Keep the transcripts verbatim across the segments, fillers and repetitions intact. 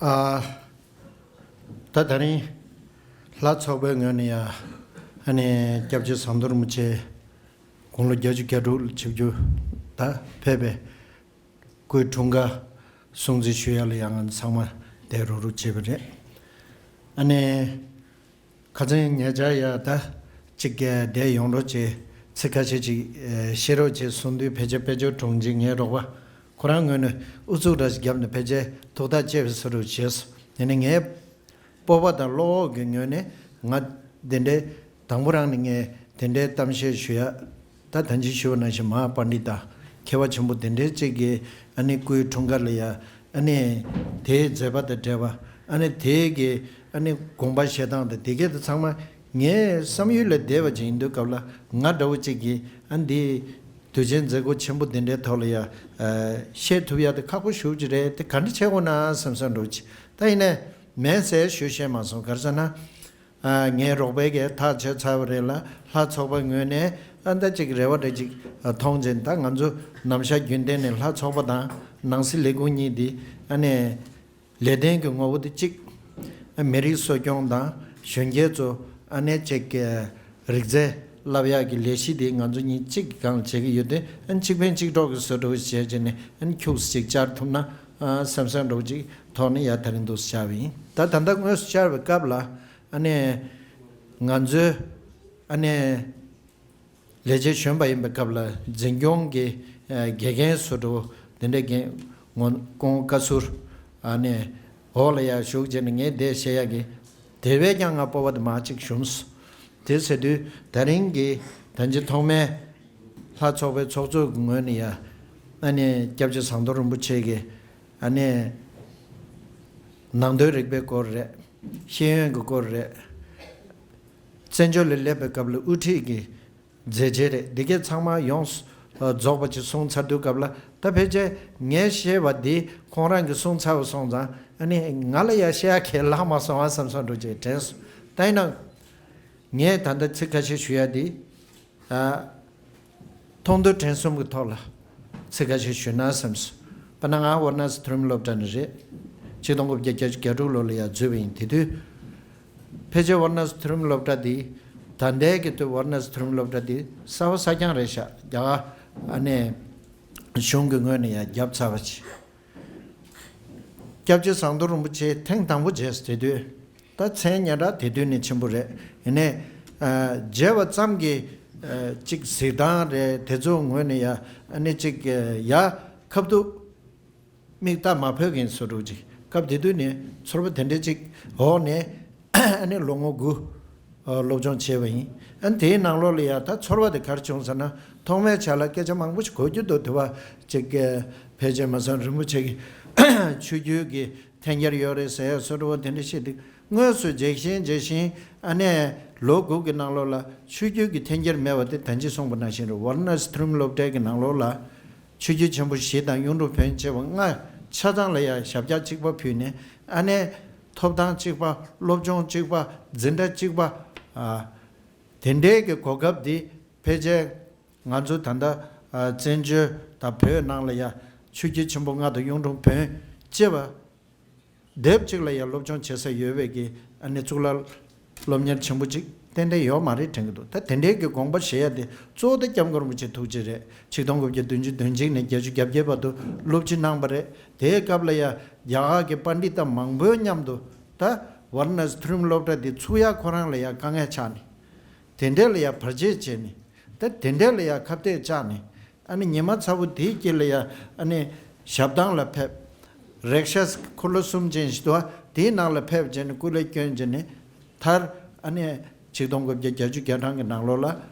ཨ། ད་དེ་རིང་ལྷ་ཚོགས་པའི་ངོས་ནས་ཡང་ཨ་ནི་སྐྱབས་རྗེ་ཟམ་གདོང་རིན་པོ་ཆེ་དགུང་ལོ་བརྒྱད་ཅུ་གྱ་དྲུག་ལ་ཆིབས་བསྒྱུར་ད་ཕེབས་པའི་སྐུའི་འཁྲུངས་སྐར་སྲུང་བརྩི་ཞུ་ཡ་ལ་ཡང་ང་ཚང་མ་བསྡད་རོགས་རོགས་བྱས་པ་རེད། ཨ་ནི། ཁ་སང་ཉེ་ཆར་ཡ་ད་ཅིག་བསྡད་ཡོང་རོགས་བྱེད། ཚིག་ཁ་ཤས་ཅིག་བཤད་རོགས་བྱེད་གསུང་དུས་ཕལ་ཆེར་དཔལ་འབྱོར་དྲུང་ཆེ་ངའི་རོགས་པ་ཁོ་རང་ངོས་ནས་ཨུ་ཚུགས་འདྲ་ཞིག་བརྒྱབ་ནས་ཕལ་ཆེར་ཐུགས་ཐག་བཅད་པའི་བཟོ་འདྲ་བྱས་སོང་། དེ་ནས་ངའི་སྤོབས་པ་དང་བློ་ཁོག་གི་ངོས་ནས་ང་དེ་འདྲའི་དང་པོ་རང་ནས་ངས་དེ་འདྲའི་གཏམ་བཤད་ཞུ་ཡ། ད་ད་ཅི་ཞུ་བ་ནང་བཞིན་མ་པཎྜི་ཏ་མཁས་པ་ཆེན་པོ་དེ་འདྲའི་ཅིག་གིས་ཨ་ནི་སྐུའི་འཁྲུངས་སྐར་ལ་ཡ་ཨ་ནི་དེའི་མཛད་པ་དང་འབྲེལ་བ་ཨ་ནི་དེའི་གི་ཨ་ནི་དགོངས་པ་བཞེས་སྟངས་དང་དེ་གས་དེ་ཚང་མ་ངའི་བསམ་ཡུལ་ལས་འདས་པ་ཅིག་ཡིན་དུས་སྐབས་ལ་ང་འདྲ་བོ་ཅིག་གིས་ཨ་ནི་འདི་དུས་ཆེན་མཛད་སྒོ་ཆེན་པོ་དེ་འདྲའི་ཐོག་ལ་ཡ་བཤད་ཐུབ་ཡ་དེ་ཁག་པོ་ཞེ་པོ་ཅིག་རེད། དེ་ག་འདྲ་བྱེད་དགོས་ན་བསམ་བསམ་འདྲ་བོ་ཅིག་ད་ཡིན་ནའི་མེད་ཟེར་ཞུ་ཤེས་མ་སོང་། ག་རེ་ཟེར་ན། ཨ། ངའི་རོགས་པས་ཀྱིས་ཐག་བཅད་ཚར་བ་རེད་ལ། ལྷ་ཚོགས་པའི་ངོས་ནས་ཨ་ད་ཅིག་རེ་བ་འདྲ་ཅིག་མཐོང་བྱས། ད་ང་ཚོ་ནམ་ཞག་རྒྱུན་ལྡན་ནས་ལྷ་ཚོགས་པ་དང་ནང་སྲིད་ལས་ཁུངས་གཉིས་འདི་ཨ་ནས་ལས་དོན་གྱི་ངོ་བོ་དེ་གཅིག་ཨ། མི་རིགས་གསོ་སྐྱོང་དང་གཞོན་སྐྱེས་ཚོ་ཨ་ནས་ཅིག་རིག་རྩལ་བསླབ་ཡག་གི་ལས་གཞི་དེ་ང་ཚོ་གཉིས་གཅིག་གི་སྒང་ལ་བྱེད་ཀྱི་ཡོད་དུས། ཨ་ནི་གཅིག་ཕན་གཅིག་གྲོགས་ཀྱི་བཟོ་འདྲ་བོ་བྱས་བྱས་ནས་ཨ་ནི་ཁྱུགས་ཅིག་བཅར་ཐུབ་ན་ཨ་བསམ་བསམ་འདྲ་བོ་ཅིག་ཐོག་ནས་ཡར་དེ་རིང་འདུག་སེ་བཅར་བ་ཡིན། ད་ད་ལྟ་དངོས་སུ་བཅར་བའི་སྐབས་ལ་ཨ་ནི་ང་ཚོའི་ཨ་ནི་ལས་བྱེད་གཞོན་པ་ཡིན་པའི་སྐབས་ལ་འཛིན་སྐྱོང་གི་ཨ་དགེ་རྒན་བཟོ་འདྲ་བོ་དེ་འདྲའི་འགན་ངོ་སྐོང་བཀའ་ཟུར་ཨ་ནི་འོག་ལ་ཡར་ཞུགས་བྱས་ནས་ངས་འདིར་བཤད་ཡག་གི་དེ་བས་ཀྱང་ང་སྤོབས་པ་དེ་མར་ཅིག་ཞུམ་སོང་། དེ་ཟེར་དུས་ད་རིང་གི་ད་ཅི་ཐོག་མའི་ལྷ་ཚོགས་པའི་ཚོགས་གཙོ་གི་ངོས་ནས་ཡ་ཨ་ནི་སྐྱབས་རྗེ་ཟམ་གདོང་རིན་པོ་ཆེ་གི་ཨ་ནི་ནང་དོན་རིག་པའི་སྐོར་རེད། ཤེས་ཡོན་གྱི་སྐོར་རེད། བཙན་བྱོལ་ལ་སླེབས་པའི་སྐབས་ལ་དབུ་ཁྲིད་ཀྱི་མཛད་རྗེས་རེད། འདི་གས་ཚང་མ་ཡོངས་སུ་རྫོགས་པ་ཅིག་གསུངས་ཚར་དུས་སྐབས་ལ། ད་ཕལ་ཆེར་ངས་བཤད་པ་འདི་ཁོང་རང་གིས་གསུངས་ཚར་བ་སོང་ཙང་ཨ་ནི་ང་ལ་ཡ་བཤད་ཡ་གང་ཡང་ལྷག་མ་སོང་བ་བསམ་བསམ་འདྲ་བོ་ཅིག་དྲན་སོང་། ད་ཡིན་ནའང་ངས་ད་ལྟ་ཚིག་ཁ་ཤས་ཞུ་ཡ་འདི། ཨ། མཐོང་ཐོས་དྲན་གསུམ་གྱི་ཐོག་ལ་ཚིག་ཁ་ཤས་ཞུས་ན་བསམས་སོང་། དཔེར་ན་ང་ཝཱ་ར་ཎ་སི་མཐོ་རིམ་སློབ་གྲྭ་ནས་རེད། ཆིག་སྟོང་དགུ་བརྒྱ་བརྒྱད་ཅུ་གྱ་དྲུག་ལོ་ལ་ཡར་འཛུལ་བ་ཡིན། དེ་དུས་ཕལ་ཆེར་ཝཱ་ར་ཎ་སི་མཐོ་རིམ་སློབ་གྲྭ་འདི་ད་ལྟའི་གི་དུས་ཝཱ་ར་ཎ་སི་མཐོ་རིམ་སློབ་གྲྭ་འདི་གསར་པ་གསར་རྐྱང་རེད་ཤག་རྒྱ་གར་ཨ་ནི་གཞུང་གི་ངོས་ནས་ཡར་བརྒྱབ་ཚར་བ་ཅིག་སྐྱབས་རྗེ་ཟམ་གདོང་རིན་པོ་ཆེ་ཐེངས་དང་པོ་མཇལ་སོང་། དེ་དུས་ད་མཚན་སྙན་གྲགས་དེ་དུས་ནས་ཆེན་པོ་རེད། ཡིན་ནའི་ཨ་མཇལ་བ་ཙམ་གྱིས་ཨ་ཅིག་གཟིགས་སྟངས་རེད། དེ་ཚོའི་ངོས་ནས་ཡ་ཨ་ནི་ཅིག་ཡ་ཁ་ཐུག་མིག་ལྟ་མ་ཕོད་མཁན་བཟོ་འདྲ་ཅིག་སྐབས་དེ་དུས་ནས་ཚོར་བ་དེ་འདྲ་ཅིག་འོག་ནས་ཨ་ནི་ལོ་ངོ་དགུ་སློབ་སྦྱོང་བྱས་པ་ཡིན། ཨ་ནི་དེའི་ནང་ལོགས་ལ་ཡ་ད་ཚོར་བ་དེ་ག་རེ་བྱུང་ཟེར་ན། ཐོག་མའི་ཆ་ལ་སྐད་ཆ་མང་པོ་ཞིག་གོ་རྒྱུ་འདུག་དེ་བ་ཅིག་ཕལ་ཆེར་མ་སངས་རིན་པོ་ཆེ་གི་ཆོས་བརྒྱུད་ཀྱི་འཐེན་འཁྱེར་ཡོད་རེད་ཟེར་ཡ་བཟོ་འདྲ་བོ་དེ་འདྲ་བཤད་དུས། དངོས་སུ་མཇལ་ཞིང་མཇལ་ཞིང་ཨ་ནི་ལོ་དགུ་གི་ནང་ལོགས་ལ་ཆོས་བརྒྱུད་ཀྱི་འཐེན་འཁྱེར་མེད་པ་དེ་ད་ཅི་གསུངས་པ་ནང་བཞིན་རེད། ཝཱ་ར་ཎ་སི་མཐོ་རིམ་སློབ་གྲྭའི་གི་ནང་ལོགས་ལ་ཆོས་བརྒྱུད་ཆེན་པོ་བཞི་དང་གཡུང་དྲུང་བོན་བཅས་པ་ལྔ་ཆ་ཚང་ལ་ཡ་ཞབས་བཀྱག་གཅིག་པ་ཕུལ་ནས་ཨ་ནི་ཐོབ་ཐང་གཅིག་པ། སློབ་སྦྱོང་གཅིག་པ། འཛིན་གྲྭ་གཅིག་པ། ཨ་དེ་འདྲའི་གི་གོ་སྐབས་འདི་ཕལ་ཆེར་ང་ཚོ་ད་ལྟ་ཨ་བཙན་བྱོལ་དང་བོད་ནང་ལ་ཡ་ཆོས་བརྒྱུད་ཆེན་པོ་ལྔ་དང་གཡུང་དྲུང་བོན་བཅས་པ་སྡེབ་གཅིག་ལ་ཡ་སློབ་སྦྱོང་བྱེད་ས་ཡོད་པའི་གི་ཨ་ནི་གཙུག་ལག་སློབ་གཉེར་ཆེན་པོ་ཅིག་ཏན་ཏན་ཡོད་མ་རེད་དྲན་གྱི་འདུག་ད་དེ་འདྲའི་གི་དགོངས་པ་བཞེས་ཡ་དེ་གཙོ་བོ་དེ་སྐྱབས་མགོན་རིན་པོ་ཆེ་ཐུགས་རྗེ་རེད། ཆིག་སྟོང་དགུ་བརྒྱ་བདུན་ཅུ་དོན་གཅིག་ནས་བརྒྱད་ཅུ་གྱ་བརྒྱད་བར་དུ་སློབ་ཁྲིད་གནང་བ་རེད། དེའི་སྐབས་ལ་ཡ་རྒྱ་གར་གྱི་པཎྜི་ཏ་མང་པོའི་མཉམ་དུ་ད་ཝཱ་ར་ཎ་སི་མཐོ་རིམ་སློབ་གྲྭ་འདི་ཚུགས་ཡ་ཁོ་རང་ལ་ཡ་དཀའ་ངལ་ཆགས་ནས། དེ་འདྲས་ལ་ཡ་བར་ཆད་བྱས་ནས། ད་དེ་འདྲས་ལ་ཡ་ཁ་གཏད་བཅག་ནས། ཨ་ནི་ཉི་མ་ཚ་བོ་དེའི་དཀྱིལ་ལ་ཡ་ཨ་ནི་ཞབས་ཐང་ལ་ཕེབས། རེག་ཤ་འཁོར་ལོ་གསུམ་ཅན་ཞིག་འདུག་པ། དེའི་ནང་ལ་ཕེབས་བྱས་ནས་སྐུ་ལས་བསྐྱོན་བྱས་ནས། མཐར་ཨ་ནི་ཆིག་སྟོང་དགུ་བརྒྱ་བརྒྱད་ཅུ་གྱ་གྲངས་ཀྱི་ནང་ལོགས་ལ་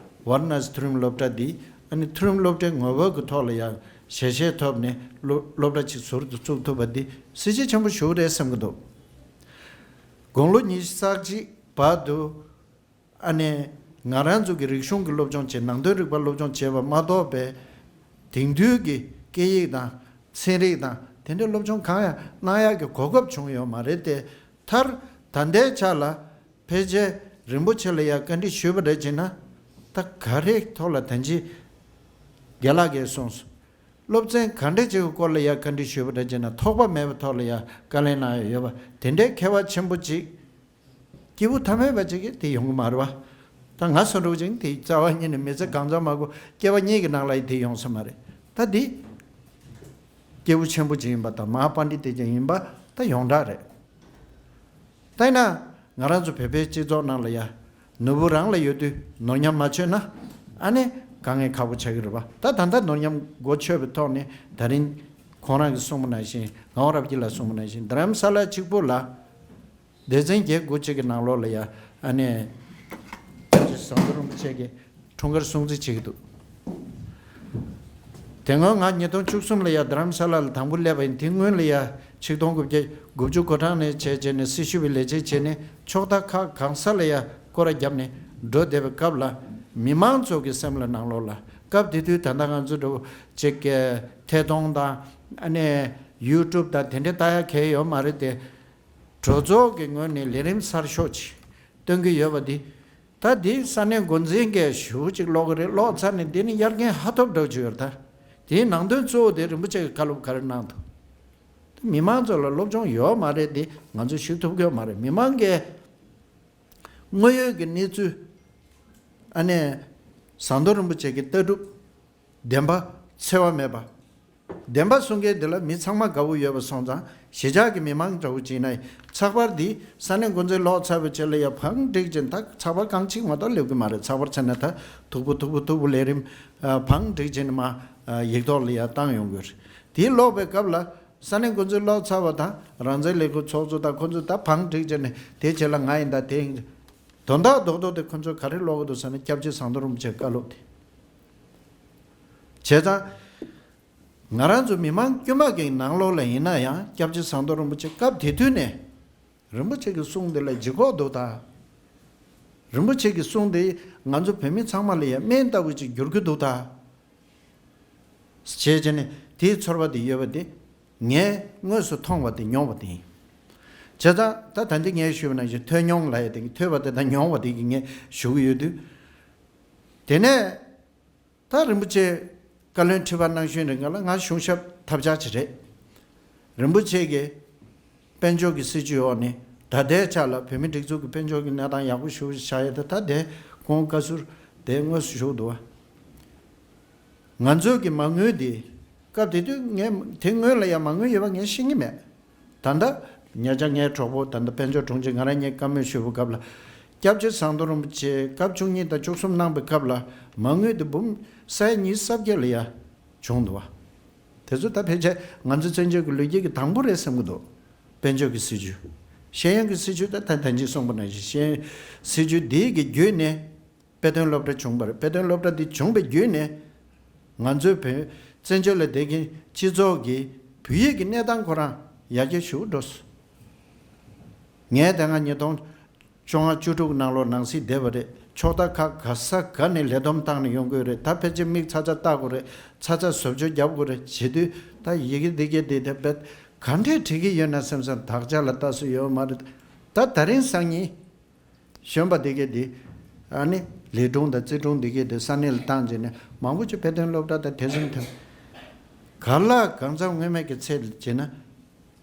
ཝཱ་ར་ཎ་སི་མཐོ་རིམ་སློབ་གྲྭ་འདི་ཨ་ནི་མཐོ་རིམ་སློབ་གྲྭའི་ངོ་བོ་གི་ཐོག་ལ་ཡ་ཞལ་བཞེས་ཐོབ་ནས་སློབ་སློབ་གྲྭ་ཅིག་ཟུར་དུ་བཙུགས་ཐུབ་པ་འདི་གཟི་བརྗིད་ཆེན་པོ་ཞིག་རེད་བསམ་གྱི་འདུག་དགུང་ལོ་ཉི་ཤུ་རྩ་གཅིག་བར་དུ། ཨ་ནི་ང་རང་ཚོ་གི་རིག་གཞུང་གི་སློབ་སྦྱོང་བྱས། ནང་དོན་རིག་པ་སློབ་སྦྱོང་བྱས་པ་མ་གཏོགས་པའི་དེང་དུས་ཀྱི་སྐད་ཡིག་དང་ཚན་རིག་དང་དེ་འདྲའི་སློབ་སྦྱོང་གང་ཡང་གནང་ཡག་གི་གོ་སྐབས་བྱུང་ཡོད་མ་རེད་དེ། མཐར་ད་ལྟའི་ཆ་ལ་ཕལ་ཆེར་རིན་པོ་ཆེ་ལ་ཡང་བཀའ་འདྲི་ཞུས་པ་རེད་ཅེ་ན། ད་ག་རེ་ཐོག་ལ་ད་ཅི་རྒན་ལགས་ཀྱིས་གསུངས་སོང་། སློབ་ཚན་ག་འདྲ་ཅིག་གི་སྐོར་ལ་ཡ་བཀའ་འདྲི་ཞུས་པ་འདྲ་བྱས་ན་ཐོགས་པ་མེད་པའི་ཐོག་ལ་ཡ་བཀའ་ལན་གནང་ཡ་ཡོད་པ་དེ་འདྲའི་མཁས་པ་ཆེན་པོ་ཅིག་སྐྱེས་བུ་ཐ་མལ་པ་ཅིག་གིས་དེ་ཡོང་གི་མ་རེད་བ། ད་ང་བཟོ་འདྲ་བོ་ཅིག་དེ་རྩ་བ་ཉིད་ནས་མི་ཚེ་གང་ཙམ་མ་དགོས་སྐྱེ་བ་གཉིས་ཀྱི་ནང་ལ་ཡ་དེ་ཡོང་ས་མ་རེད། ད་འདི་སྐྱེས་བུ་ཆེན་པོ་ཅིག་ཡིན་པ་དང་མ་ཧཱ་པཎྜི་ཏ་ཅིག་ཡིན་པ་ད་ཡོངས་གྲགས་རེད། ད་ཡིན་ན་ང་རང་ཚོ་བོད་པའི་སྤྱི་ཚོགས་ནང་ལ་ཡ་ནོར་བུ་རང་ལ་ཡོད་དུས་ནོར་ཉམས་མ་ཆོད་ན་ཨ་ནི་དཀའ་ངལ་ཁག་པོ་ཆགས་ཀྱི་རེད་བ། ད་ད་ལྟ་ནོར་ཉམས་གོ་ཆོད་པའི་ཐོག་ནས་ད་རིང་ཁོང་རང་གིས་གསུངས་པ་ནང་བཞིན་ངག་དབང་རབ་རྒྱས་ལགས་གསུངས་པ་ནང་བཞིན་རྡ་རམ་ས་ལ་གཅིག་པོ་ལ་སྡེ་ཚན་བརྒྱད་དགུ་གཅིག་གི་ནང་ལོགས་ལ་ཡ་ཨ་ནི་སྐྱབས་རྗེ་ཟམ་གདོང་རིན་པོ་ཆེ་གི་འཁྲུངས་སྐར་སྲུང་བརྩི་བྱེད་ཀྱི་འདུག་དེ་སྔོན་ང་ཉིས་སྟོང་བཅུ་གསུམ་ལ་ཡ་རྡ་རམ་ས་ལ་ལ་དང་པོ་སླེབས་པ་ཡིན། དེ་སྔོན་ལ་ཡ་ཆིག་སྟོང་དགུ་བརྒྱ་དགུ་བཅུ་གོ་གྲངས་ནས་བྱས་བྱས་ནས་སྲི་ཞུ་བའི་ལས་བྱེད་བྱས་ནས་ཕྱོགས་མཐའ་ཁག་གང་ས་ལ་ཡ་སྐོར་ར་བརྒྱབ་ནས་འགྲོ་བསྡད་པའི་སྐབས་ལ་མི་མང་ཚོ་གི་སེམས་ལ་ནང་ལོགས་ལ་སྐབས་དེ་དུས་ད་ལྟ་ང་ཚོ་འདྲ་བོ་ཅིག་གི་ཐད་གཏོང་དང་ཨ་ནི་ཡུ་ཊུབ་དང་དེ་འདྲ་ལྟ་ཡ་གལ་ཡོད་མ་རེད་དེ། གྲོས་ཚོགས་ཀྱི་ངོས་ནས་ལས་རིམ་གསར་ཤོག་ཅིག་སྟོན་གྱི་ཡོད་པ་འདི། ད་འདི་ས་གནས་འགོ་འཛིན་གྱིས་ཞུ་གཅིག་ཀློག་གི་རེད། ཀློག་ཚར་ནས་འདི་ནི་ཡར་རྒྱས་ཧ་ཐོབ་འགྲོ་གི་ཡོད་རེད། ད་དེའི་ནང་དོན་གཙོ་བོ་དེ་རིན་པོ་ཆེ་གི་བཀའ་སློབ་ག་རེ་གནང་འདུག་ད་མི་མང་ཚོ་ལ་སློབ་སྦྱོང་ཡོད་མ་རེད་དེ་ང་ཚོས་ཞུ་ཐུབ་ཀྱི་ཡོད་མ་རེད། མི་མང་གིས་དངོས་ཡོད་ཀྱི་གནས་ཚུལ་ཨ་ནི་ཟམ་གདོང་རིན་པོ་ཆེ་གི་ལྟ་གྲུབ་བདེན་པ་འཚེ་བ་མེད་པ། བདེན་པ་གསུང་མཁན་འདི་ལ་མི་ཚང་མ་དགའ་བོ་ཡོད་པ་སོང་ཙང་གཞིས་ཆགས་ཀྱི་མི་མང་འདྲ་བོ་ཅིག་ན་ཚགས་པར་འདི་ས་གནས་འགོ་འཛིན་ལོག་ཚར་བའི་རྗེས་ལ་ཡ་བང་བསྒྲིགས་ཅིང་ད་ཚགས་པར་རྐང་གཅིག་མ་གཏོགས་སླེབས་ཀྱི་མ་རེད། ཚགས་པར་བྱས་ན་ད་མཐུག་པོ་མཐུག་པོ་མཐུག་པོ་ལས་རིམ་བང་བསྒྲིགས་ཅིང་མ་ཡིག་ཐོག་ལ་ཡ་བཏང་ཡོང་གི་རེད། དེ་ཀློག་པའི་སྐབས་ལ་ས་གནས་འགོ་འཛིན་ལོག་ཚར་བ་དང་རང་བཙན་ལས་འགུལ་ཚོགས་གཙོ་དང་ཁོ་ཚོས་ད་བང་བསྒྲིགས་ཅིང་ནས་དེ་རྗེས་ལ་ང་ཡིན་ད་དེ་ཡིན། དོན་དག་རྡོག་རྡོག་དེ་ཁོ་ཚོས་ག་རེ་ཀློག་གི་འདུག་ཟེར་ན་སྐྱབས་རྗེ་ཟམ་གདོང་རིན་པོ་ཆེའི་བཀའ་སློབ་དེ། བྱས་ཙང་ང་རང་ཚོ་མི་མང་དཀྱུས་མ་གི་ནང་ལོགས་ལ་ཡིན་ན་ཡང་སྐྱབས་རྗེ་ཟམ་གདོང་རིན་པོ་ཆེ་སྐབས་དེ་དུས་ནས་རིན་པོ་ཆེ་གི་གསུང་དེ་ལ་ལྗིད་ཁོག་འདུག་ད། རིན་པོ་ཆེ་གི་གསུང་དེ་ང་ཚོ་བོད་མི་ཚང་མ་ལ་ཡང་སྨན་ལྟ་བུ་ཅིག་འགྱུར་གྱི་འདུག་ད། བྱས་བྱས་ནས་དེའི་ཚོར་བ་དེ་ཡོད་པ་དེ་ངས་དངོས་སུ་མཐོང་བ་དེ་མྱོང་བ་དེ་ཡིན། བྱས་ཙང་ད་ད་འདི་ངས་ཞུས་པ་ནང་བཞིན་ཐོས་མྱོང་ལབ་ཡ་དེ་ཐོས་པ་དེ་དང་མྱོང་བ་དེ་གི་ངས་ཞུ་གི་ཡོད་དུས། དེ་ནས་ད་རིན་པོ་ཆེ་བཀའ་བློན་ཁྲི་པ་གནང་ཤུལ་རིང་ག་ལ་ང་གཞུང་ཞབས་ཐབས་ཆག་ཅིག་རེད། རིན་པོ་ཆེ་གིས་དཔལ་འབྱོར་གྱི་སྲིད་ཇུས་འོག་ནས་ད་ལྟའི་ཆ་ལ་བོད་མི་སྒྲིག་འཛུགས་ཀྱི་དཔལ་འབྱོར་གྱི་གནས་སྟངས་ཡག་པོ་ཞིག་བཞག་ཡོད་དེ་ད་དེ་ཁོང་བཀའ་ཟུར་དེ་དངོས་སུ་ཞུགས་འདུག་བ། ང་ཚོའི་གི་མ་དངུལ་དེ་སྐབས་དེ་དུས་ངས་དེ་སྔོན་ལ་ཡང་མ་དངུལ་ཡོད་པ་ངས་ཤེས་ཀྱི་མེད། ད་ལྟ་ཉེ་ཆར་ངའི་གྲོགས་པོ་ད་ལྟ་དཔལ་འབྱོར་དྲུང་ཆེ་ང་རང་གཉིས་བཀའ་མོལ་ཞུས་པའི་སྐབས་ལ་སྐྱབས་རྗེ་ཟམ་གདོང་རིན་པོ་ཆེ་སྐབས་བཅུ་གཉིས་དང་བཅུ་གསུམ་གནང་པའི་སྐབས་ལ་མ་དངུལ་དེ་འབུམ་ས་ཡ་ཉི་ཤུ་རྩ་བརྒྱད་ལ་ཡ་བྱུང་འདུག་བ། དེ་ཚོ་ད་ཕལ་ཆེར་ང་ཚོ་བཙན་བྱོལ་གྱི་ལོ་རྒྱུས་ཀྱི་དང་པོ་རེད་བསམ་གྱི་འདུག་དཔལ་འབྱོར་གྱི་སྲིད་ཇུས། ཤེས་ཡོན་གྱི་སྲིད་ཇུས་ད་ད་ད་ཅི་གསུངས་པ་ནང་བཞིན་ཤེས་ཡོན་སྲིད་ཇུས་འདིའི་གི་བརྒྱུད་ནས། དཔེ་སྟོན་སློབ་གྲྭ་བྱུང་བ་རེད། དཔེ་སྟོན་སློབ་གྲྭ་འདི་བྱུང་བའི་བརྒྱུད་ནས་ང་ཚོའི་བོད་བཙན་བྱོལ་ལ་བསྡད་མཁན་སྤྱི་ཚོགས་ཀྱི་བོད་ཡིག་གི་གནས་སྟངས་ཁོ་རང་ཡར་རྒྱས་ཞུ་འགྲོ་སོང་། ངས་ད་སྔ་ཉིས་སྟོང་བཅོ་ལྔ་བཅུ་དྲུག་ནང་ལོགས་ནང་སྲིད་བསྡད་པ་རེད། ཕྱོགས་མཐའ་ཁག་ག་ས་ག་ནས་ལས་བསྡོམས་བཏང་ནས་ཡོང་དགོས་རེད། ད་ཕལ་ཆེར་མིག་ཚ་ཚ་ལྟ་དགོས་རེད། ཚ་ཚ་བཟོ་བཅོས་རྒྱབ་དགོས་རེད་བྱེད་དུས་ད་ཡི་གེ་འདི་གས་འདི་དེ་བེད་ག་འདྲས་བྲིས་ཀྱི་ཡོད་ན་བསམ་བསམ་དག་ཆ་ལ་ལྟ་སྲོལ་ཡོད་མ་རེད། ད་ད་རིང་སང་ཉིན། གཞོན་པ་དེ་གས་དེ། ཨ་ནི་ལས་དྲུང་དང་རྩིས་དྲུང་དེ་གས་དེ་ས་གནས་ལ་བཏང་བྱས་ནས་མང་པོ་ཅིག་དཔེ་སྟོན་སློབ་གྲྭ་དང་དེ་ཚོ་ཐོན། ག་ལ་གང་འཚམ་སྔོན་མའི་གི་ཚད་ལ་བྱས་ན་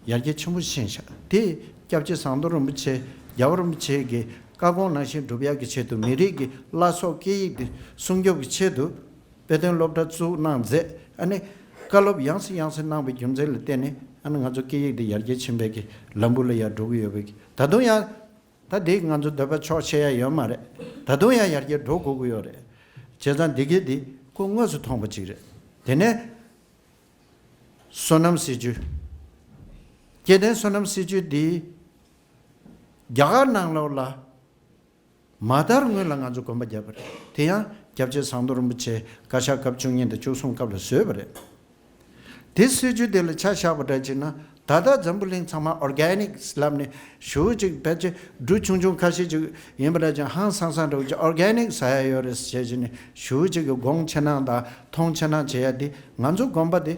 ཡར་རྒྱས་ཆེན་པོ་ཕྱིན་ཤག་དེ་སྐྱབས་རྗེ་ཟམ་གདོང་རིན་པོ་ཆེ་རྒྱལ་བ་རིན་པོ་ཆེ་གི་བཀའ་དགོངས་ནང་བཞིན་སྒྲུབ་ཡག་གི་ཆེད་དུ་མི་རིགས་ཀྱི་བླ་སྲོག་སྐད་ཡིག་དེ་སྲུང་སྐྱོབ་ཀྱི་ཆེད་དུ་དཔེ་སྟོན་སློབ་གྲྭ་བཙུགས་གནང་མཛད། ཨ་ནི་བཀའ་སློབ་ཡང་སེ་ཡང་སེ་གནང་བའི་རྒྱུ་མཚན་ལ་བརྟེན་ནས་ཨ་ནི་ང་ཚོ་སྐད་ཡིག་དེ་ཡར་རྒྱས་ཕྱིན་པའི་གི་ལམ་བུ་ལ་ཡར་འགྲོ་གི་ཡོད་པའི་གི་ད་དུང་ཡང་། ད་འདི་ང་ཚོ་འདོད་པ་ཆོག་ཤེས་ཡ་ཡོད་མ་རེད། ད་དུང་ཡང་ཡར་རྒྱས་འགྲོ་དགོས་ཀྱི་ཡོད་རེད། བྱས་ཙང་འདི་གའི་འདི་ཁོ་དངོས་སུ་མཐོང་པ་ཅིག་རེད། དེ་ནས་སོ་ནམ་སྲིད་ཇུས། སྐྱེ་ལྡན་སོ་ནམ་སྲིད་ཇུས་འདི་རྒྱ་གར་ནང་ལོགས་ལ་མ་དར་སྔོན་ལ་ང་ཚོ་གོམ་པ་བརྒྱབ་པ་རེད། དེ་ཡང་སྐྱབས་རྗེ་ཟམ་གདོང་རིན་པོ་ཆེ་བཀའ་ཤག་སྐབས་བཅུ་གཉིས་དང་བཅུ་གསུམ་སྐབས་ལ་བཟོས་པ་རེད། དེ་སྲིད་ཇུས་དེ་ལ་ཆ་བཞག་པ་འདྲ་བྱས་ན་ད་ལྟ་འཛམ་བུ་གླིང་ཚང་མ་ཨོར་གེ་ནིག་ལབ་ནས་ཞུ་ཅིག་ཕལ་ཆེར་འབྲུ་ཆུང་ཆུང་ཁ་ཤས་ཅིག་ཡིན་པ་འདྲ་བྱས་ཧང་སང་སང་འདྲ་བོ་ཅིག་ཨོར་གེ་ནིག་ཟ་ཡ་ཡོད་རེད་ཟེར་བྱས་ནས་ཞུ་ཅིག་གི་དགོངས་ཆེ་གནང་དང་མཐོང་ཆེ་གནང་བྱེད་ཡ་དེ་ང་ཚོ་དགོན་པ་དེ་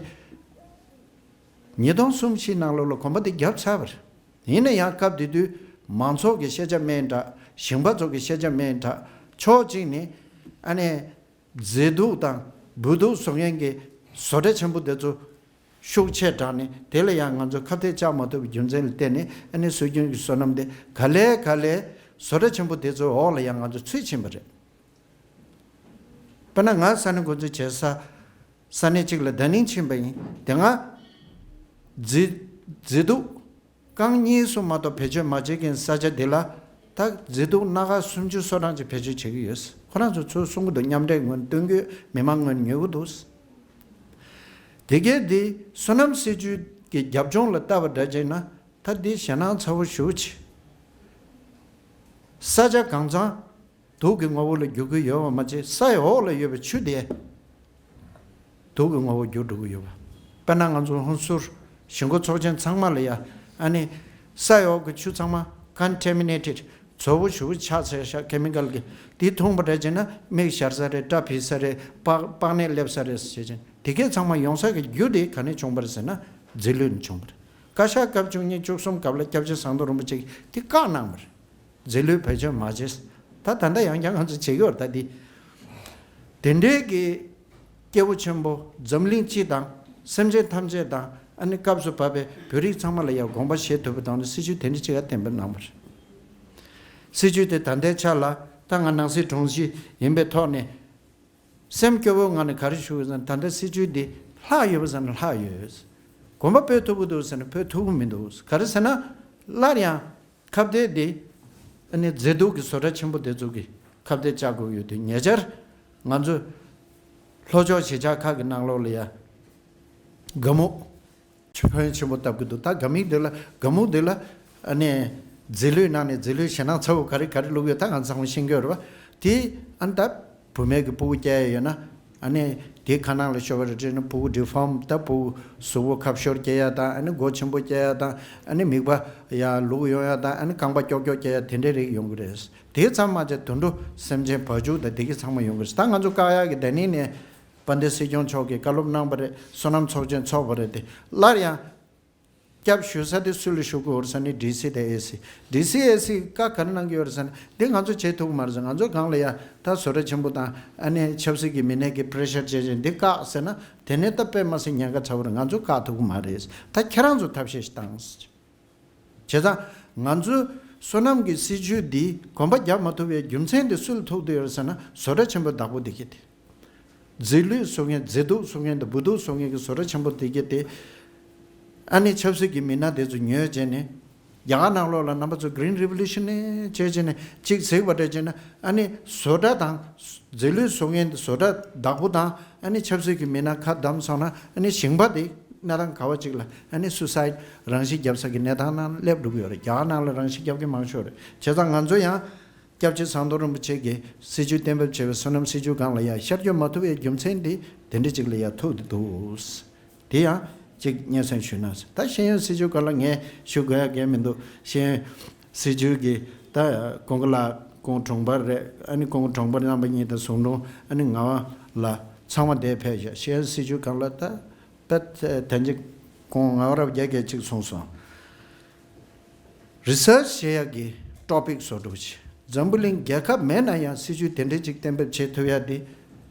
ཉིས་སྟོང་གསུམ་བཞི་ནང་ལོགས་ལ་གོམ་པ་དེ་བརྒྱབ་ཚར་བ་རེད། ཡིན་ན་ཡང་སྐབས་དེ་དུས་མང་ཚོགས་ཀྱི་ཤེས་བྱ་མེད་འདྲ། ཞིང་པ་ཚོ་གི་ཤེས་བྱ་མེད་འདྲ། ཕྱོགས་གཅིག་ནས་ཨ་ནི། མཛེས་སྡུག་དང་སྦུག་སྡུག་བཟོ་མཁན་གྱི་ བཟོ་གྲྭ་ཆེན་པོ་དེ་ཚོ་ཤུགས་ཆེ་དྲགས་ནས། དེ་ལ་ཡང་ང་ཚོ་ཁ་གཏད་བཅག་མ་ཐུབ་པའི་རྒྱུ་མཚན་ལ་བརྟེན་ནས། ཨ་ནི་སྲོལ་རྒྱུན་གྱི་སོ་ནམ་དེ་ག་ལེ་ག་ལེ་བཟོ་གྲྭ་ཆེན་པོ་དེ་ཚོའི་འོག་ལ་ཡང་ང་ཚོ་ཚུད་ཕྱིན་པ་རེད། དཔེར་ན་ང་ས་གནས་འགོ་འཛུགས་བྱེད་ས་ས་གནས་གཅིག་ལ་བརྡ་རྙིང་ཕྱིན་པ་ཡིན། དེ་སྔ་མཛེས་མཛེས་སྡུག་རྐང་གཉིས་སུ་མ་གཏོགས་བེད་སྤྱོད་མ་བྱེད་མཁན་ས་ཆ་འདི་ལ། ད་མཛེས་སྡུག་སྣ་ཁ་སུམ་ཅུ་སོ་གྲངས་ཅིག་བེད་སྤྱོད་བྱེད་ཀྱི་ཡོད། ཁོ་རང་ཚོ་ཚུར་གསུང་གི་འདུག་མཉམ་འབྲེལ་ངོས་ནས་སྟོན་གྱི་ཡོད། མི་མང་ངོས་ནས་ཉོ་གི་འདུག་དེ་གས་འདི་སོ་ནམ་སྲིད་ཇུས་ཀྱི་རྒྱབ་ལྗོངས་ལ་ལྟ་བ་འདྲ་བྱས་ན། ད་འདི་ཞེད་སྣང་ཚ་བོ་ཞེ་པོ་ཅིག་ས་ཆ་གང་ཚང་དུག་གི་ངོ་བོ་ལ་འགྱུར་གྱི་ཡོད་པ་མ་ཚད། སའི་འོག་ལ་ཡོད་པའི་ཆུ་དེ་དུག་གི་ངོ་བོ་འགྱུར་འགྲོ་གི་ཡོད་པ། དཔེར་ན་ང་ཚོ་ཧོན་སུར་ཞིང་སྒོ་ཚོགས་ཆེན་ཚང་མ་ལ་ཡ། ཨ་ནི་སའི་འོག་གི་ཆུ་ཚང་མ་ཀོན་ཊ་མི་ནེ་ཊེཌ། ཚ་བོ་ཞེ་པོ་ཆགས་ཚར་ཤག་ཀེ་མི་ཀལ་གྱིས། དེ་འཐུང་པ་འདྲ་བྱས་ན་མིག་ཞར་ས་རེད། སྐྲ་འཕེལ་ས་རེད། པགས་པགས་ནད་སླེབས་ས་རེད་ཟེར་བྱས། དེ་གས་ཚང་མ་ཡོང་ས་གི་རྒྱུ་དེ་ག་ནས་བྱུང་པ་རེད་ཟེར་ན། རྫས་ལུད་ནས་བྱུང་པ་རེད། བཀའ་ཤག་སྐབས་བཅུ་གཉིས་བཅུ་གསུམ་སྐབས་ལ་སྐྱབས་རྗེ་ཟམ་གདོང་རིན་པོ་ཆེ་གིས་དེ་བཀག་གནང་བ་རེད། རྫས་ལུད་བེད་སྤྱོད་མ་བྱེད། ད་ད་ལྟ་ཡང་བསྐྱར་ང་ཚོ་བྱེད་ཀྱི་ཡོད་རེད། ད་འདི་དེ་འདྲའི་གི་སྐྱེས་བུ་ཆེན་པོ་འཛམ་གླིང་སྤྱི་དང་སེམས་ཅན་ཐམས་ཅད་དང་། ཨ་ནི་སྐབས་སུ་བབས་པའི་བོད་རིགས་ཚང་མ་ལ་ཡང་དགོངས་པ་བཞེས་ཐུབ་པའི་ཐོག་ནས་སྲིད་ཇུས་དེ་འདྲ་ཅིག་ག་གཏན་འབེབས་གནང་བ་རེད། སྲིད་ཇུས་དེ་ད་ལྟའི་ཆ་ལ་ད་ང་ནང་སྲིད་དྲུང་ཆེ་ཡིན་པའི་ཐོག་ནས། སེམས་སྐྱོ་བོའི་ངང་ནས་ག་རེ་ཞུ་དགོས་ཟེར་ན། ད་ལྟ་སྲིད་ཇུས་འདི་ལྷག་ཡོད་པ་ཟེར་ན་ལྷག་ཡོད། གོམ་པ་སྤོས་ཐུབ་ཀྱི་འདུག་ཟེར་ན་སྤོས་ཐུབ་ཀྱི་མི་འདུག་ག་རེ་ཟེར་ན། སླར་ཡང་ཁ་གཏད་འདི། ཨ་ནི་མཛེས་སྡུག་གི་བཟོ་གྲྭ་ཆེན་པོ་དེ་ཚོ་གིས་ཁ་གཏད་བཅག་དགོས་ཡོད་དུས། ཉེ་ཆར་ང་ཚོ་ལྷོ་ཕྱོགས་གཞིས་ཆགས་ཁག་གི་ནང་ལོགས་ལ་ཡ་དགའ་མོ་ཕོན་ཆེན་པོ་བཏབ་ཀྱི་འདུག་ད་དགའ་མིག་འདི་ལ། དགའ་མོ་འདི་ལ་ཨ་ནི་རྫས་ལུད་ནང་ནས་རྫས་ལུད་ཞེད་སྣང་ཚ་བོ་ག་རེ་ག་རེ་བླུགས་ཡོད། ད་ང་ཚང་མ་ཤེས་ཀྱི་ཡོད་རེད་པ། དེ་ཨ་ནི་ད་བུད་མེད་ཀྱི་ཕྲུ་གུ་སྐྱེ་ཡ་ཡོད་ན། ཨ་ནི་དེ་ཁ་ནང་ལ་ཤོར་བ་རེད་དྲན་ན། ཕྲུ་གུ་ཌི་ཕོརམ་ད། ཕྲུ་གུ་གཟུགས་པོ་ཁ་ཤོར་སྐྱེ་ཡ་དང་། ཨ་ནི་མགོ་ཆེན་པོ་སྐྱེ་ཡ་དང་། ཨ་ནི་མིད་པ་ཡར་ལུག་ཡོང་ཡ་དང་། ཨ་ནི་རྐང་པ་ཀྱོག་ཀྱོག་སྐྱེ་ཡ། དེ་འདྲའི་རིགས་ཡོང་གི་རེད། དེ་ཚང་མ་བྱས་དུད་འགྲོ་སེམས་ཅན་བ་ཕྱུགས་དང་དེ་གས་ཚང་མ་ཡོང་གི་རེད། ད་ང་ཚོ་བཀག་ཡག་གི་ད་ནི་ནས་དཔལ་ལྡན་སྲིད་སྐྱོང་མཆོག་གིས་བཀའ་སློབ་གནང་བ་རེད། སོ་ནམ་ཚོགས་ཆེན་ཚོགས་པ་རེད་དེ། སླར་ཡང་སྐྱབས་ཞུ་ས་དེ་སུ་ལ་ཞུ་དགོས་རེད་ཟེར་ན། ཌི་སི་དང་ཨེ་སི། ཌི་སི་ཨེ་སི་བཀའ་ག་རེ་གནང་གི་ཡོད་རེད་ཟེར་ན། འདི་ང་ཚོ་བྱེད་ཐུབ་ཀྱི་མ་རེད་ཟེར། ང་ཚོ་སྒང་ལ་ཡ་ད་བཟོ་གྲྭ་ཆེན་པོ་དང་། ཨ་ནི་ཆབ་སྲིད་ཀྱི་མི་སྣ་གིས་པི་རེ་ཤར་བྱས་བྱས་འདི་བཀག་ཟེར་ན། དེ་ནས་ད་དཔེ་མ་སྲིད་ཉེན་ཁ་ཚ་བོ་རེད། ང་ཚོ་བཀག་ཐུབ་ཀྱི་མ་རེད། ད་ཁྱེད་རང་ཚོ་ཐབས་ཤེས་ཤིག་བཏང་། བྱས་ཙང་ང་ཚོའི་སོ་ནམ་གྱི་སྲིད་ཇུས་འདི་གོམ་པ་རྒྱག་མ་ཐུབ་པའི་རྒྱུ་མཚན་དེ་སུ་ལ་ཐུག་བསྡད་ཡོད་རེད་ཟེར་ན། བཟོ་གྲྭ་ཆེན་པོ་བདག་པོ་དེ་གྱད་དེ། རྫས་ལུད་བཟོ་མཁན། མཛེས་སྡུག་བཟོ་མཁན་དང་འབུ་སྡུག་བཟོ་མཁན་གྱི་བཟོ་གྲྭ་ཆེན་པོ་དེ་གྱད་དེ། ཨ་ནི་ཆབ་སྲིད་ཀྱི་མི་སྣ་དེ་ཚོ་ཉོས་བྱས་ནས། རྒྱ་གར་ནང་ལོགས་ལ་རྣམ་པ་ཚོ་གི་རིན་རི་བོ་ལུ་ཤན་ནི་བྱས་བྱས་ནས་གཅིག་གཟིགས་པ་འདྲ་བྱས་ན། ཨ་ནི་བཟོ་གྲྭ་དང་། རྫས་ལུད་བཟོ་མཁན་བཟོ་གྲྭ་བདག་པོ་དང་། ཨ་ནི་ཆབ་སྲིད་ཀྱི་མི་སྣ་ཁ་བསྡམས་སོང་ན། ཨ་ནི་ཞིང་པ་དེ་གནས་སྟངས་ག་བ་ཅིག་ལ། ཨ་ནི་སུ་སའིཌ་རང་ཤི་བརྒྱབ་ས་གི་གནས་སྟངས་ནང་སླེབས་འགྲོ་གི་ཡོད་རེད། རྒྱ་གར་ནང་ལ་རང་ཤི་བརྒྱབ་མཁན་མང་ཤོས་རེད། བྱས་ཙང་ང་ཚོ་ཡང་སྐྱབས་རྗེ་ཟམ་གདོང་རིན་པོ་ཆེ་གིས་སྲིད་ཇུས་གཏན་འབེབས་བྱས་པའི་སོ་ནམ་སྲིད་ཇུས་སྒང་ལ་ཡ་ཤར་སྐྱོད་མ་ཐུབ་པའི་རྒྱུ་མཚན་དེ་དེ་འདྲ་ཅིག་ལ་ཡ་ཐུག་བསྡད་འདུག་དེ་ཡང་གཅིག་སྙན་སེང་ཞུས་ན། ད་ཤེས་ཡོན་སྲིད་ཇུས་སྒང་ལ་ངས་ཞུ་དགོས་ཡ་གང་མི་འདུག་ཤེས་ཡོན་སྲིད་ཇུས་ཀྱི་ད་ཀུན་དགའ་ལགས་སྐུ་ངོ་དྲུང་འཕར་རེད། ཨ་ནི་སྐུ་ངོ་དྲུང་འཕར་རྣམ་པ་གཉིས་དང་ཟུང་དྲུང་། ཨ་ནི་ངག་དབང་ལགས། ཚང་མ་འདིར་ཕེབས་ཤག་ཤེས་ཡོན་སྲིད་ཇུས་སྒང་ལ་ད་ད་དན་ཅིག་སྐུ་ངོ་ངག་དབང་རབ་རྒྱས་ཀྱིས་གཅིག་གསུངས་སོང་། རི་སར་ཆི་བྱེད་ཡག་གི་ཊོ་པིག་བཟོ་འདྲ་ཅིག་འཛམ་བུ་གླིང་རྒྱལ་ཁབ་མེད་ན་ཡང་སྲིད་ཇུས་དེ་འདྲ་ཅིག་གཏན་འབེབས་བྱེད་ཐུབ་ཡ་དེ།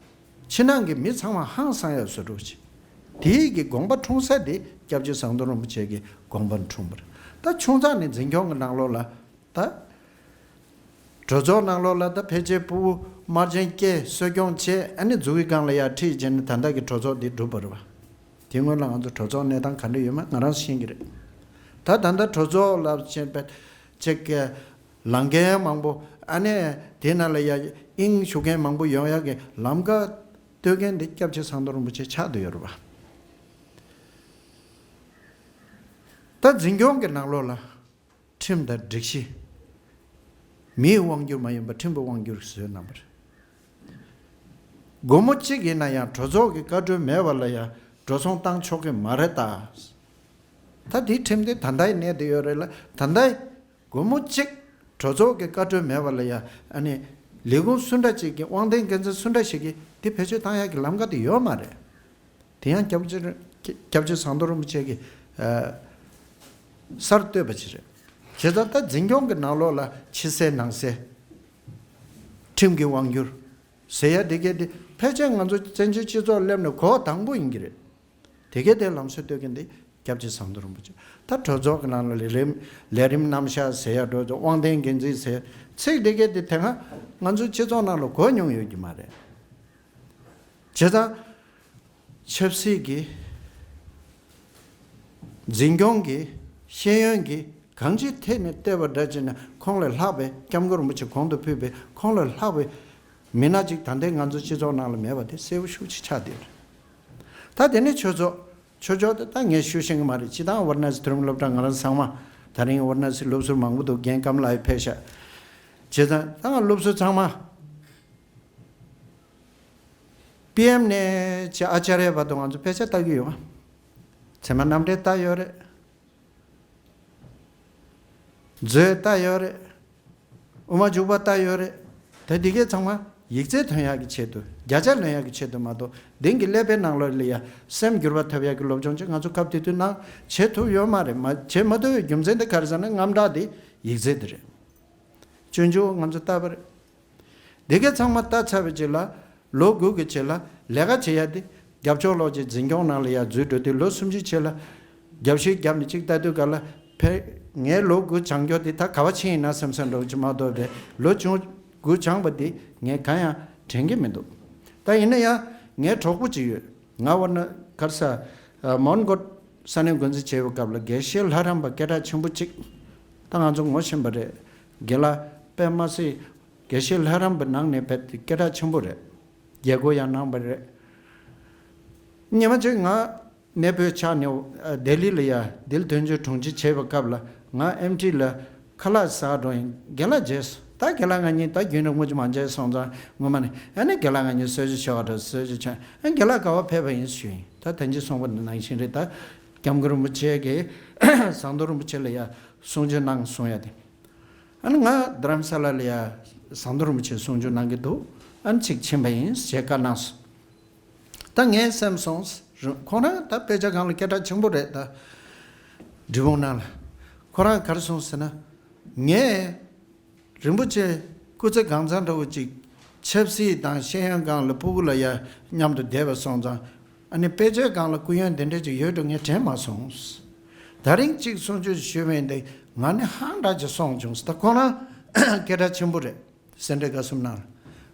ཕྱི་ནང་གི་མི་ཚང་མ་ཧང་སང་ཡ་བཟོ་འདྲ་ཅིག་དེའི་གི་དགོངས་པ་འཁྲུངས་ས་དེ་སྐྱབས་རྗེ་ཟམ་གདོང་རིན་པོ་ཆེ་གི་དགོངས་པ་འཁྲུངས་པ་རེད། ད་ཆུང་ཙག་ནས་འཛིན་སྐྱོང་གི་ནང་ལོགས་ལ་ད། གྲོས་ཚོགས་ནང་ལོགས་ལ་ད་ཕལ་ཆེར་ཕྲུ་གུ་དམར་རྗེན་སྐྱེས། གསོ་སྐྱོང་བྱས། ཨ་ནི་མཛུབ་གུའི་སྒང་ལ་ཡར་ཁྲིད་བྱས་ནས་ད་ལྟ་གི་གྲོས་ཚོགས་འདི་གྲུབ་པ་རེད་པ། དེ་སྔོན་ལ་ང་ཚོ་གྲོས་ཚོགས་གནས་སྟངས་ག་འདྲ་ཡོད་མེད་ང་རང་ཤེས་ཀྱི་རེད། ད་ད་ལྟ་གྲོས་ཚོགས་ལ་ཕྱིན་པའི་ཅིག་ལངས་མཁན་མང་པོ། ཨ་ནི་དེ་ནང་ལ་ཡ་དབྱིངས་ཞུགས་མཁན་མང་པོ་ཡོང་ཡག་གི་ལམ་ཁ་གཏོད་མཁན་འདི་སྐྱབས་རྗེ་ཟམ་གདོང་རིན་པོ་ཆེ་ཆགས་བསྡད་ཡོད་རེད་པ། ད་འཛིན་སྐྱོང་གི་ནང་ལོགས་ལ། ཁྲིམས་དང་སྒྲིག་གཞི། མིའི་དབང་སྒྱུར་མ་ཡིན་པར་ཁྲིམས་ཀྱི་དབང་སྒྱུར་བཟོས་གནང་བ་རེད། སྒོར་མོ་གཅིག་ཡིན་ན་ཡང་གྲོས་ཚོགས་ཀྱི་བཀའ་འཁྲོལ་མེད་པ་ལ་ཡང་འགྲོ་སོང་བཏང་ཆོག་གི་མ་རེད་ད། ད་དེའི་ཁྲིམས་དེ་ད་ལྟའི་གནས་དེ་ཡོད་རེད་ལ། ད་ལྟའི་སྒོར་མོ་གཅིག་གྲོས་ཚོགས་ཀྱི་བཀའ་འཁྲོལ་མེད་པ་ལ་ཡང་ཨ་ནི་ལས་ཁུངས་སུ་འདྲ་ཅིག་གི་དབང་ལྡན་འགན་འཛིན་སུ་འདྲ་ཞིག་གིས་དེ་བེད་སྤྱོད་བཏང་ཡག་གི་ལམ་ཁ་དེ་ཡོད་མ་རེད། དེ་ཡང་སྐྱབས་རྗེ་སྐྱབས་རྗེ་ཟམ་གདོང་རིན་པོ་ཆེ་གིས་ཨ་གསར་གཏོད་པ་ཅིག་རེད། བྱས་ཙང་ད་འཛིན་སྐྱོང་གི་ནང་ལོགས་ལ་ཕྱི་གསལ་ནང་གསལ། ཁྲིམས་ཀྱི་དབང་སྒྱུར། ཟེར་ཡ་དེ་གས་དེ་ཕལ་ཆེར་ང་ཚོ་བཙན་བྱོལ་སྤྱི་ཚོགས་སླེབས་ནས་གོ་བ་དང་པོ་ཡིན་གྱི་རེད། དེ་གས་དེ་ལམ་སྲོལ་གཏོད་མཁན་དེ་སྐྱབས་རྗེ་ཟམ་གདོང་རིན་པོ་ཆེ། ད་གྲོས་ཚོགས་ཀྱི་ནང་ལ་ལས་རིམ་ལས་རིམ་རྣམ་གཞག་ཟེར་ཡ་འགྲོ་ཚོ་དབང་ལྡན་འགན་འཛིན་ཟེར་ཚིག་དེ་གས་དེ་དེ་སྔ་ང་ཚོའི་སྤྱི་ཚོགས་ནང་ལ་གོ་མྱོང་ཡོད་ཀྱི་མ་རེད། བྱས་ཙང་། ཆབ་སྲིད་ཀྱི་འཛིན་སྐྱོང་གི་ཤེས་ཡོན་གྱི་གང་ཅིའི་ཐད་ནས་བལྟས་པ་འདྲ་བྱས་ན་ཁོང་ལས་ལྷག་པའི་སྐྱབས་མགོན་རིན་པོ་ཆེ་གོང་དུ་ཕུད་པའི་ཁོང་ལས་ལྷག་པའི་མི་སྣ་ཅིག་ད་ལྟའི་ང་ཚོ་སྤྱི་ཚོགས་ནང་ལ་མེད་པ་དེ་གསལ་པོ་ཤུགས་ཆེ་ཆགས་བསྡད་རེད། ད་དེ་ནས་ཆོས་ཚོགས་ཆོས་ཕྱོགས་དེ་ད་ངས་ཞུ་ཤེས་ཀྱི་མ་རེད། སྤྱིར་བཏང་ཝཱ་ར་ཎ་སི་མཐོ་རིམ་སློབ་གྲྭ་ང་རང་ཚང་མ་ད་རིང་ཝཱ་ར་ཎ་སི་སློབ་ཟུར་མང་པོ་འདུག་རྒན་ཀམ་ལགས་ཕེབས་ཤག་བྱས་ཙང་ད་ང་སློབ་ཟུར་ཚང་མ། པི་ཨེམ་ནས་ཆེ་ཨ་ཅཱརྱ་བར་དུ་ང་ཚོ་དཔེ་ཆ་ལྟ་གི་ཡོད། ཚད་མ་རྣམ་འགྲེལ་ལྟ་ཡོད་རེད། མཛོད་ལྟ་ཡོད་རེད། དབུ་མ་འཇུག་པ་ལྟ་ཡོད་རེད། ད་འདི་གས་ཚང་མ་ཡིག་རྩིས་ཐོན་ཡག་གི་ཆེད་དུ་བརྒྱ་ཆ་ལོན་ཡག་གི་ཆེད་དུ་མ་གཏོགས་དེང་གི་ཀླད་པའི་ནང་ལོགས་ལ་ཡ་སེམས་འགྱུར་བ་ཐེབས་ཡག་གི་སློབ་སྦྱོང་ཅིག་ང་ཚོ་སྐབས་དེ་དུས་ནང་བྱེད་ཐུབ་ཡོད་མ་རེད། མ་བྱེད་མ་ཐུབ་པའི་རྒྱུ་མཚན་དེ་ག་རེ་ཟེར་ན་དངངས་སྐྲག་དེ་ཡིག་རྩིས་དེ་རེད། སྤྱོད་འཇུག་ང་ཚོ་ལྟ་བ་རེད། འདི་ག་ཚང་མ་ལྟ་ཚར་བའི་རྗེས་ལ་ལོ་དགུ་གི་རྗེས་ལ་ལས་ཀ་བྱེད་ཡ་དེ་རྒྱབ་ཕྱོགས་ལོགས་ཀྱི་འཛིན་སྐྱོང་ནང་ལ་ཡ་འཛུལ་འགྲོ་དུས་ལོ་སུམ་ཅུ་རྗེས་ལ་རྒྱབ་བཤིག་བརྒྱབ་ནས་ཅིག་ལྟ་དུས་ག་ལ་ཕེ་ངའི་ལོ་དགུ་སྦྱང་རྒྱུ་དེ་ད་ག་བ་ཕྱིན་ཡིན་ན་བསམ་བསམ་འདྲ་བོ་ཅིག་མ་གཏོགས་པའི་ལོ་ཆུང་དགུ་སྦྱངས་པ་དེ་ངས་གང་ཡང་དྲན་གྱི་མི་འདུག་ད་ཡིན་ན་ཡང་ངའི་གྲོགས་པོ་ཅིག་ཡོད། ང་བར་ན་གར་ས་མོན་གྷོ་ས་གནས་འགོ་འཛིན་བྱས་པའི་སྐབས་ལ་དགེ་བཤེས་ལྷ་རམས་པ་སྐད་གྲགས་ཆེན་པོ་གཅིག་ད་ང་ཚོ་ངོ་ཤེས་པ་རེད། དགེ་ལགས་དཔེ་མ་སྲིད་དགེ་བཤེས་ལྷ་རམས་པའི་ནང་ནས་དཔེ་སྐད་གྲགས་ཆེན་པོ་རེད། རྒྱལ་སྒོ་ཡང་གནང་བ་རེད། ཉི་མ་གཅིག་ང་གནས་སྤོས་ཆགས་ནས་ལྡི་ལི་ལ་ཡ་ལྡི་ལི་དོན་གཅོད་དྲུང་ཆེ་བྱས་པའི་སྐབས་ལ་ང་ཨེམ་ཊི་ལ་ཁ་ལག་ཟ་འགྲོ་ཡིན། རྒན་ལགས་མཇལ་སོང་། ད་རྒན་ལགས་ང་གཉིས་ད་རྒྱུན་རིང་པོ་ཅིག་མ་མཇལ་སོང་ཙང་ངོ་མ་ནས་ཨ་ནི་རྒན་ལགས་ང་གཉིས་གསོལ་ཇ་མཆོད་པ་འགྲོ་གསོལ་ཇ་མཆོད་ཨ་རྒན་ལགས་ག་བ་ཕེབས་པ་ཡིན་ཞུས་ཡིན། ད་ཐེངས་གཅིག་གསུངས་པ་ནང་བཞིན་རེད། ད་སྐྱབས་མགོན་རིན་པོ་ཆེ་གིས་ཟམ་གདོང་རིན་པོ་ཆེ་ལ་ཡ་གསུང་ཆོས་གནང་གསུང་ཡ་དེ། ཨ་ནི་ང་རྡ་རམ་ས་ལ་ལ་ཡ་ཟམ་གདོང་རིན་པོ་ཆེ་གསུང་ཆོས་གནང་གི་འདུག་ཨ་ནི་ཅིག་ཕྱིན་པ་ཡིན་ཞེས་བཀའ་གནང་སོང་། ད་ངས་སེམས་སོང་། ཁོང་རང་ད་དཔེ་ཆ་སྒང་ལ་སྐད་གྲགས་ཆེན་པོ་རེད་ད། འབྲི་གུང་ནང་ལ། ཁོ་རང་ག་རེ་གསུངས་ཟེར་ན། ངས་རིན་པོ་ཆེ་སྐུ་ཚེ་གང་ཚང་འདྲ་བོ་ཅིག་ཆབ་སྲིད་དང་ཤེས་ཡོན་སྒང་ལ་སྤུ་གུ་ལ་ཡ་མཉམ་དུ་བསྡད་པ་སོང་ཙང་། ཨ་ནི་དཔེ་ཆའི་སྒང་ལ་སྐུ་ཡོན་དེ་འདྲ་ཅིག་ཡོད་འགྲོ་ངས་དྲན་མ་སོང་། ད་རིང་གཅིག་གསུང་ཆོས་ཞུས་པ་ཡིན་ཏེ་ང་ནི་ཧང་འདྲ་ཅིག་སོང་བྱུང་། ད་ཁོ་རང་སྐད་གྲགས་ཆེན་པོ་རེད། སེ་འབྲས་དགའ་གསུམ་ནང་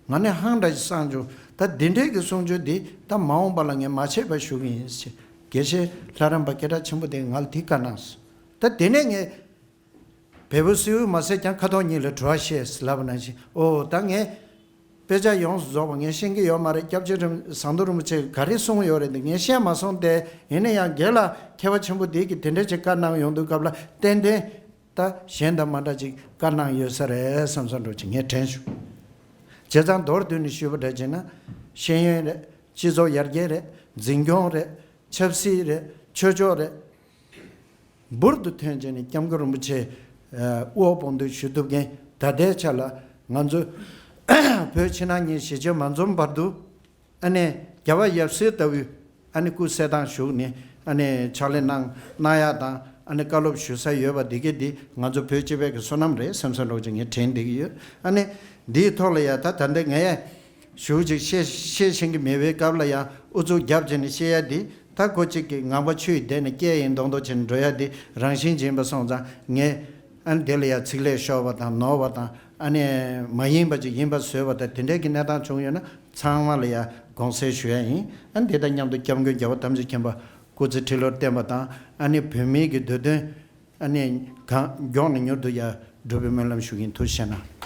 ལ། ང་ནི་ཧང་འདྲ་ཞིག་སངས་བྱུང་། ད་འདི་འདྲའི་གི་གསུང་ཆོས་འདི་ད་མ་འོངས་པ་ལ་ངས་མ་ཆད་པར་ཞུ་གི་ཡིན་ཞེས་དགེ་བཤེས་ལྷ་རམས་པ་སྐད་གྲགས་ཆེན་པོ་དེས་ང་ལ་དེ་བཀའ་གནང་སོང་། ད་དེ་ནས་ངས་བལ་པོ་སེའུ་མ་ཟད་ཀྱང་ཁ་དོག་གཉིས་ལ་བྲོ་བ་ཤེས་ལབ་པ་ནང་བཞིན། ཨོ་ད་ངས་དཔེ་ཆ་ཡོངས་སུ་རྫོགས་པ་ངས་ཤེས་ཀྱི་ཡོད་མ་རེད། སྐྱབས་རྗེ་རིན་ཟམ་གདོང་རིན་པོ་ཆེས་ག་རེ་གསུངས་ཡོད་རེད་འདི་ངས་ཤེས་མ་སོང་སྟེ། ཡིན་ན་ཡང་རྒན་ལགས་མཁས་པ་ཆེན་པོ་འདི་གིས་དེ་འདྲ་ཅིག་བཀའ་གནང་ཡོང་དུས་སྐབས་ལ་ཏན་ཏན། ད་གཞན་དང་མ་འདྲ་ཅིག་བཀའ་གནང་ཡོད་ས་རེད་བསམ་བསམ་འདྲ་ཅིག་ངས་དྲན་བྱུང་། བྱས་ཙང་མདོར་བསྡུས་ནས་ཞུས་པ་འདྲ་བྱས་ན། ཤེས་ཡོན་རེད། སྤྱི་ཚོགས་ཡར་རྒྱས་རེད། འཛིན་སྐྱོང་རེད། ཆབ་སྲིད་རེད། ཆོས་ཕྱོགས་རེད། འབུར་དུ་ཐོན་བྱས་ནས་སྐྱབས་མགོན་རིན་པོ་ཆེ་དབུ་འོག་དཔུང་འདེགས་ཞུ་ཐུབ་མཁན་ད་ལྟའི་ཆ་ལ་ང་ཚོ་བོད་ཕྱི་ནང་གཉིས་གཞིས་བྱེས་མ་འཛོམས་བར་དུ། ཨ་ནི་རྒྱལ་བ་ཡབ་སྲས་ལྟ་བུའི་ཨ་ནི་སྐུ་གསལ་ཐང་བཞུགས་ནས་ཨ་ནི་ཕྱག་ལས་གནང་གནང་ཡག་དང་ཨ་ནི་བཀའ་སློབ་ཞུ་ས་ཡོད་པ་འདི་གས་འདི་ང་ཚོ་བོད་སྤྱི་པའི་གི་བསོད་ནམས་རེད་བསམ་བསམ་འདྲ་ཅིག་ངས་དྲན་བསྡད་ཀྱི་ཡོད། ཨ་ནི་འདིའི་ཐོག་ལ་ཡ་ད་ད་ལྟ་ངས་ཞུ་ཅིག་བཤད་བཤད་ཤེས་ཀྱི་མེད་པའི་སྐབས་ལ་ཡང་ཨུ་ཚུགས་རྒྱབ་བྱས་ནས་བཤད་ཡ་འདི་ད་ཁོ་གཅིག་གི་ངང་པ་ཆུ་ཡི་གདན་ནས་སྐྱེས་ཡིན་མདོག་མདོག་བྱས་ནས་འགྲོ་ཡ་འདི་རང་བཞིན་ཅིག་ཡིན་པ་སོང་ཙང་ངས་ཨ་ནི་དེ་ལ་ཡ་ཚིག་ལས་ཤོར་བ་དང་ནོར་བ་དང་ཨ་ནི་མ་ཡིན་པ་ཅིག་ཡིན་པ་བཟོས་པ་དང་དེ་འདྲའི་གི་གནས་སྟངས་བྱུང་ཡོད་ན། ཚང་མ་ལ་ཡ་དགོངས་སེལ་ཞུ་ཡ་ཡིན། ཨ་ནི་དེ་དང་མཉམ་དུ་སྐྱབས་མགོན་རྒྱལ་བ་ཐམས་ཅད་མཁྱེན་པ་སྐུ་ཚེ་ཁྲི་ལོར་བརྟན་པ་དང་ཨ་ནི་བོད་མིའི་གི་འདོད་དོན་ཨ་ནི་གང་མགྱོགས་ནས་མྱུར་དུ་ཡ་འགྲུབ་པའི་སྨོན་ལམ་ཞུ་གི་ཡིན། ཐུགས་རྗེ་གནང་།